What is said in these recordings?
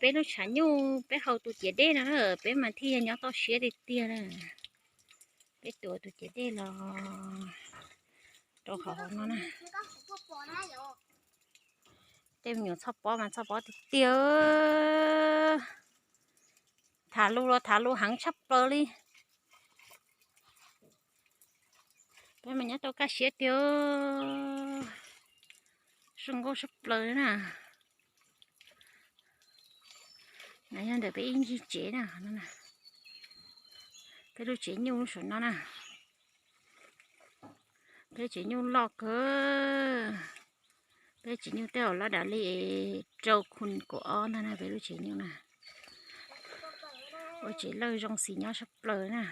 Peb lub tshav nyuj peb haus tus ciav dej no na, peb mas thiaj yog nyob toj siab tiag tiag na. Peb tuav tus ciav dej los rau qhov hauv no na. Tej me nyuam txhoj pob mas txhoj pob tiag tiag. Tham lus los tham lus heev tshaj plaws li. Peb mas nyob tau kaj siab tiag. Zoo nkauj tshaj plaws na. No yog ntawm peb ib ncig tsev na. Peb lub tsev nyuj lub saum no na. Peb tsev nyuj loj kawg. Peb tsev nyuj tej zaum loj dam li rau khun kaum ob ntag na peb lub tsev nyuj na. Ua tsev lawj zoo xis nyob tshaj plaws na.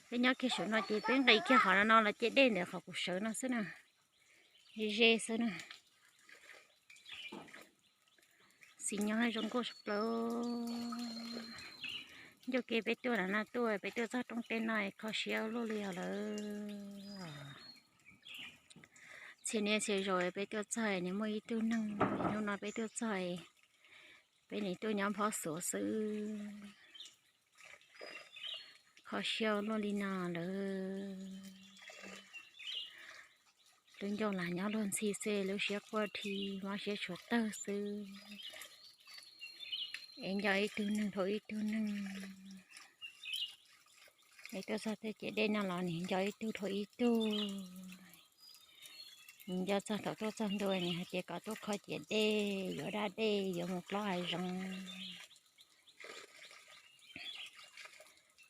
Peb nyob kiag saum no ces peb nqis kiag qhov no no los ciam dej ntawm qhov kuv sawv no xwb na. Ze ze xwb na. Xis nyob zoo nkauj tshaj plaws. Ncauj kev peb tuaj na, tuaj peb tuaj txog roob teb no kho siab luaj li os lawm. Txhia niaj txhia zaus peb tuaj txog nws muaj ib tug neeg, hnub no peb tuaj txog peb nim tuaj nyob phob xuav xwb. Kho siab luaj li no lawm. Lub ncauj lam nyob luag ntxhi xwb, lub siab quaj dhi, mob siab tshuav tawg xwb. Es nco ib tug neeg dhau ib tug neeg. Es tuaj txog tej ciam dej no los nim nco ib tug dhau ib tug. Nim nco txog thaum tuaj txog ntua nim hais tias kom tuaj kho ciam dej, yuav dab dej, yuav mus plob hav zoov.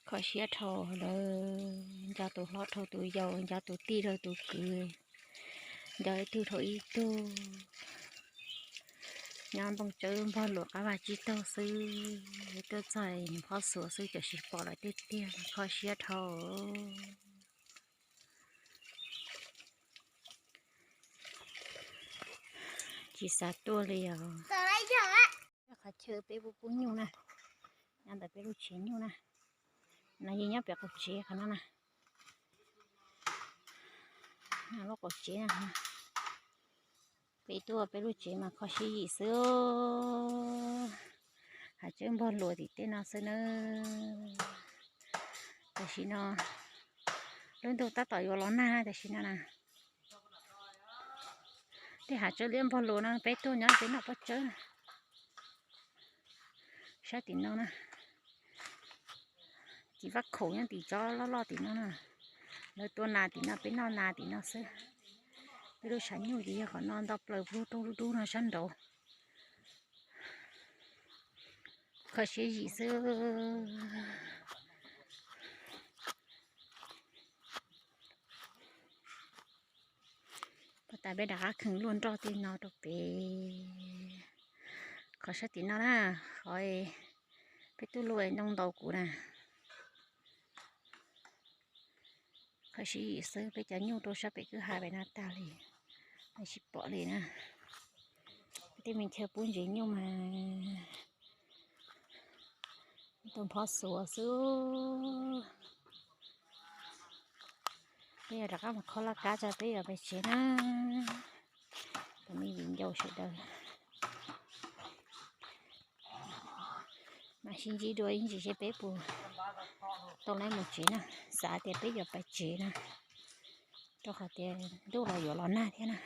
Kho siab dhau lawm, nco tus hlob dhau tus yau, nco tus tij dhau tus kwv, nco ib tug dhau ib tug. Nyob nplooj tsawb npog luam qab vaj tsib taug xwb, tuaj txog phob xuav xwb, tam sim pom lawm tiag tiag, kho siab dhau. Tsis xav tuaj li os. Qhov chaw peb pub pub nyuj na, nyob ntawm peb lub tsev nyuj na. No yeej nyob pem qaum tsev qhov no na. Lub qaum tsev na. Peb tuaj peb lub tsev mas kho siab yim xwb. Hav tsawb npog luam tim tej no xwb na. Tam sim no lub ntuj tab tom yuav los nag tam sim no na. Tej hav tsawb liab npog luas no peb tuaj nyob peb noj pob tsawb. Sab tim no na, cim vaj khaum nyob tim tsob loj loj tim no na. Lawv tua nas tim no, peb noj nas tim no xwb. Peb lub tshav nyuj ces yog qhov no nto plaws pug rooj dub dub no sab nraud. Kho siab yim xwb. Pab tas peb rov qab kheev luaj nroj tej no rau pem. Qhov sab tim no na, qhov peb tuaj luaj ntoo ntaus kuv na. Kho siab yim xwb, peb cov nyuj rau sab pem kwj ha pem no tag li, tsis pom li na. Tej me chaw pub ntsev nyuj mas tau phob xuav xwb. Peb yuav rov qab mus kho laj kab tso peb yuav pais tsev na. Tus me viv ncaus sawv daws mas sib ntsib dua ib ntsis seb peb puas tau lawv mus tsev na. Xav tias peb yuav pais tsev na, rau qhov tias ntuj los yuav los nag thiab na.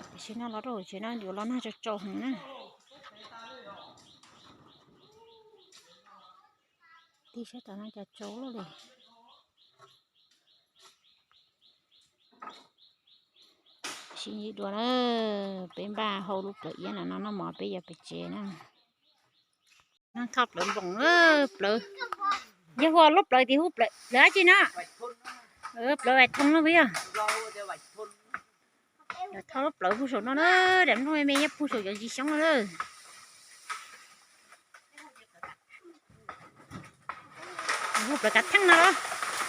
Tam sim no los rau hauv tsev no yuav los nag tsau tsau heev na. Tig sab tom no cas tsau luaj li. Sib ntsib dua na, peb npaj hau lub plawv iab no noj mov peb yuav pais tsev na. Noj thoj plawv npoos, plawv, yog hu lub plawv tim hu plawv dab tsi no? Plawv vais thoo no puas yog? Thoj lub plawv pug saum no na, daim nplooj me me nyob pug saum cov ntsis xyoob no na. Hu plawv kav theej no los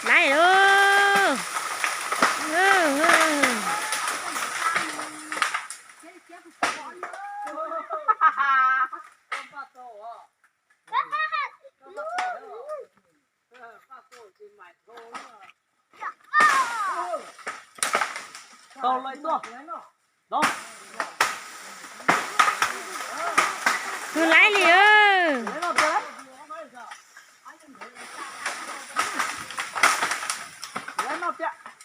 laiv lauj. Tau lawm tuaj. Tau. Laib li.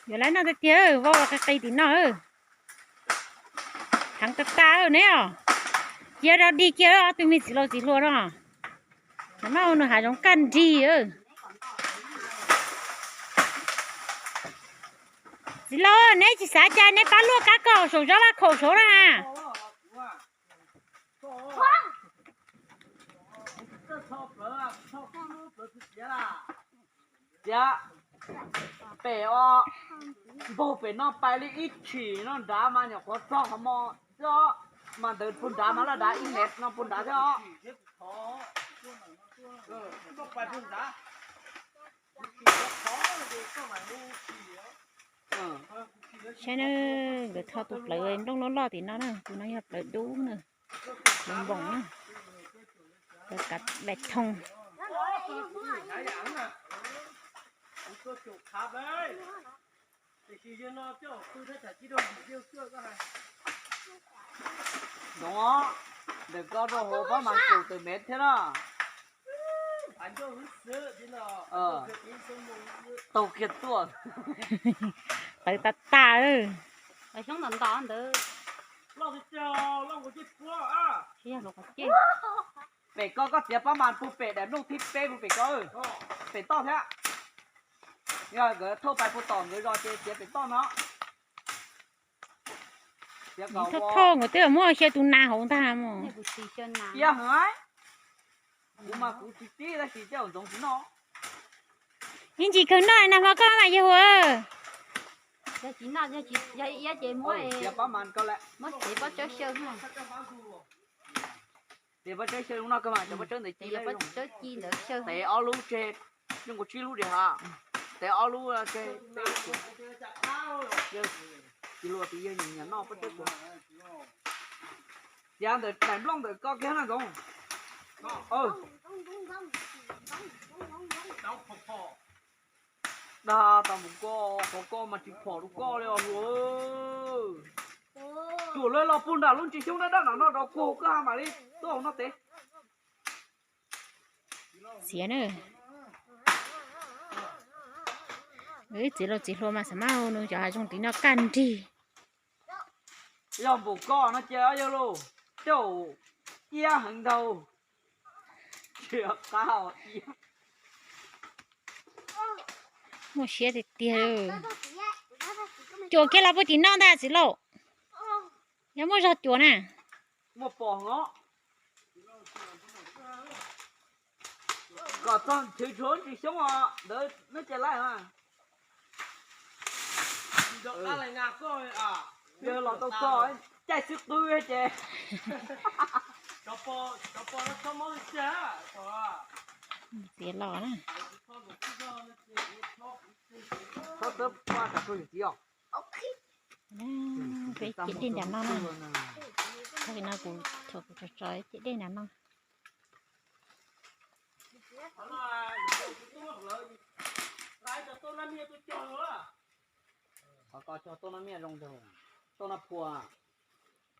Yuav laib noj tiag tiag, vau los qis qis tim no. Heev tag tag ne os. Cia rau dig kiag ob tug me txiv laus txiv hluas no. Nws mas nws hav zoov kaj nrig. Txiv laus, neb tsis xav cas neb pab luaj kab kaus saum zov vaj khaum saud na. Txiav pem os, npaug pem no pais li ib tshim no nrad mas nyuam qhuav txog qhov mo xwb os, mas ntawd puag nrad mas laj dav ib mev no puag nrad thiab os. Saib na, nkawd tho tus plawv nplooj loj loj tim no na, tus no yog plawv dub na, plawv npoos na, plawv kav daim thoo. Ntawm koj rau hauv pab mas kaum tawm mev thiab na. Taug kiag tuaj. Tawv tas tas. Xyoob ntawm ntawd. Pem koj, koj txiav pab mas puag pem daim nplooj thib peb puag pem koj. Pem toj thiab. Yog nkawd thauj pais puag tom nkawd zos ces txiav pem toj no. Thauj thauj nkawd twb muab xyaw tus nas hauv ntag mas. Iab heev. Kuv mas kuv tsis tib tab sis coj ntxoov tsis noj. Ib ntsis kawg noj na hmo koj mas yog hu. Yog tsis noj, yog iab ces muab, muab txiav pob tsawb xyaw. Txiav pob tsawb xyaw no kawg mas, cov pob tsawb ntawd ci, pob tsawb ci ntawd xyaw. Tev ob lub tseg, zoo nkaus tsib lub diam ha. Tev ob lub tseg, tsis luag tias yog nyiam noj pob tsawb tuag. Txiav ntawm daim nplooj ntawm koj kiag na Ntxoov. Dag tas mus koj, qhov koj mas tsis phom rau koj li os luag. Tsuam lawv los puag nram lub ntsis xyoob daj daj nram no rau kuag koj ha mam li tuaj hauv no tev. Txiav na. Txiv laus txiv hluas mas xav mas nws cov hav zoov tim no kaj nrig. Yog npaum koj no ces yog lauj, tej zaum iab heev ntau. Tsis qab os iab. Muaj siab tiag tiag. Cuam kiag los puag tim no ntag txiv laus. Yog muaj zog cuam na. Muaj pom os. Kom txog nrhiav tshuav ntsis xyoob os ntawd neb cai laij mas. Yog los tau txog caij xwb qwb ces. Txiav los na. Txhob txawb paj tas rau yus txiv os. Peb cem dej nram no na. Tag kis no kuv tso, kuv tso tso cem dej nram no. Qhov ko cog tuaj noj miaj zoo ntag, tuaj noj phua.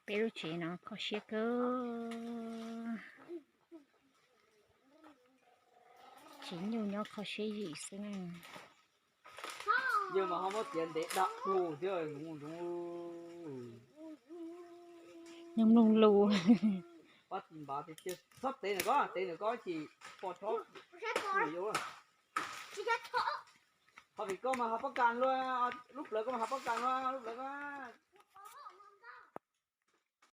Peb lub tsev no kho siab kawg. Tsev nyuj nyob kho siab yim xwb na. Yog mas ho muab txiav ntev dag dhau thiab zoov zoov. Nyob mloog lus. Pab tsis npav tiag tiag, txhob tev ntawm ko, tev ntawm ko ces pom tshob. Qhov pem koj mas hav pob kas luaj, lub plawv koj mas hav pob kas luaj, lub plawv koj.